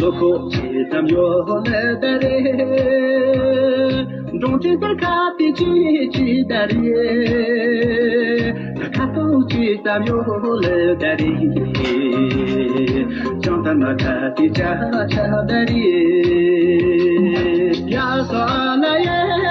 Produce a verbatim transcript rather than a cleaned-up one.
ལོ་ཁོ་ཆེ་ཙམ་ཡོད་ལེ་ད་རེ། འབྲོང་ཆེན་དར་ཁ་དེ་ཆེ་ཆེ་ད་རེ། ད་ཁ་ཏོ་ཆེ་ཙམ་ཡོད་ལེ་ད་རེ། ཅང་ད་མ་ཁ་དེ་ཆ་ཆ་ད་རེ། ཡ་སོ་ན་ཡེ།